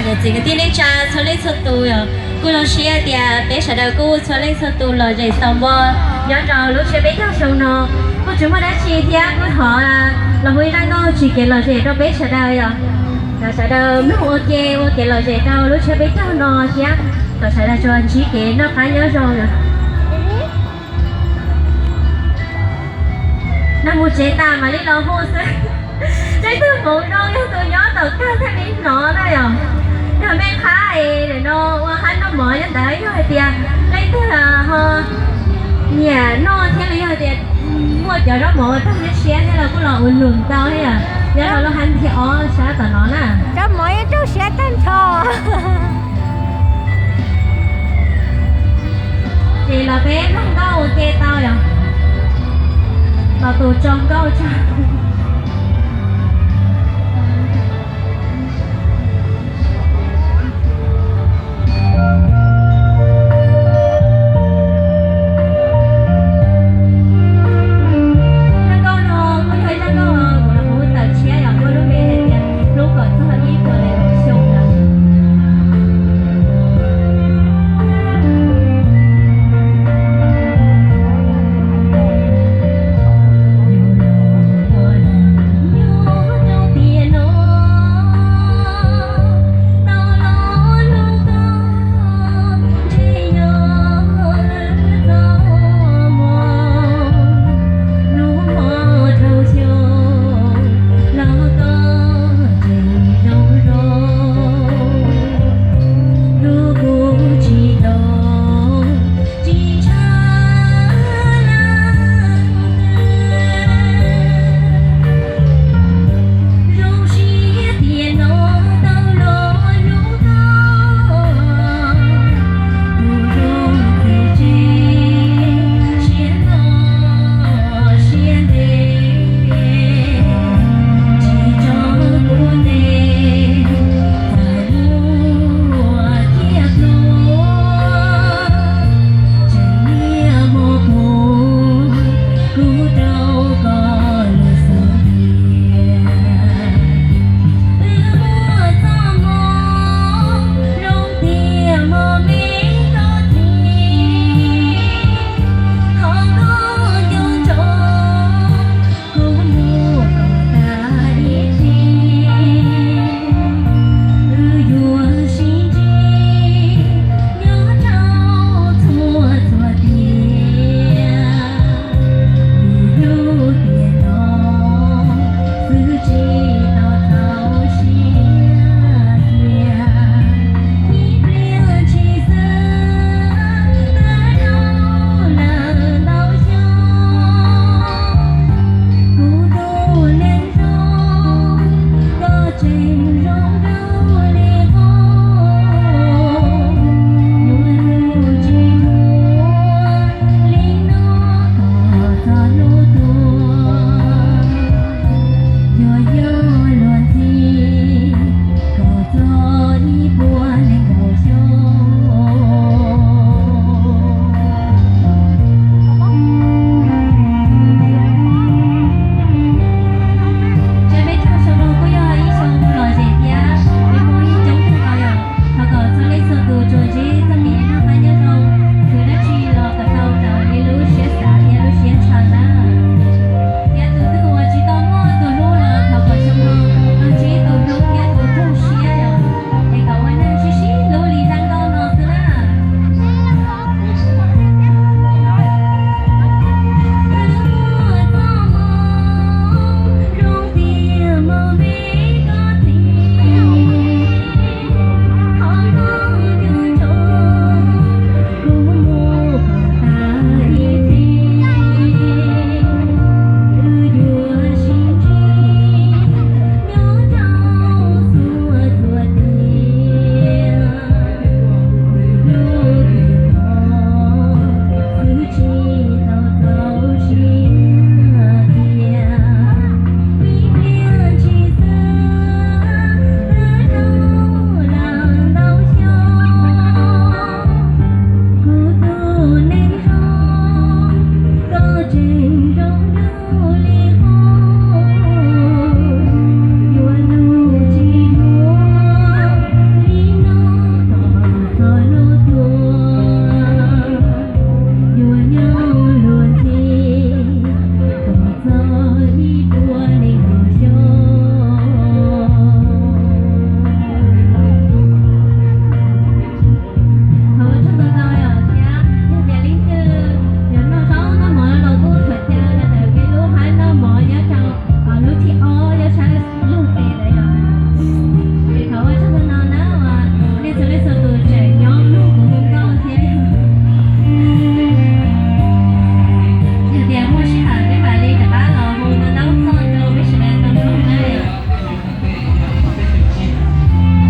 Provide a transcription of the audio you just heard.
Niam txiv kwv tij neej tsa txhua leej txhua tus yom, kuj zoo siab tias peb sawv daws kuj txhua leej txhua tus lom zem xaus npo nyob rau lub tsiab peb caug xyoo no. Kuj tsis muaj dab tsi thiab, kuj thov los hu ib zaj nkauj tsis kev lom zem rau peb sawv daws yom. Kom sawv daws mloog ua ke, ua kev lom zem rau lub tsiab peb caug no thiab kom sawv daws tsuas ntsib kev noj qab nyob zoo yom. Nag mus tsev tas mam li los hu xwb. Leej twg hmoov zoo yog tus nyob tom kawg thiaj li hnov na yom. Yog mej qhab es no ua hab noj mov nyob ntawd, yog hais tias leej twg ho nyiam noj thiab los yog hais tias muaj cov zaub mov ua raug nyob siab thiab los kuj los ua lus ntau thiab yom. Nyob rau lub hab ntiag ob sab tom no na. Zaub mov yeej raug siab tag nrho. Ces los peb mloog nkauj ua ke tau yom. Los tus tso nkauj tso.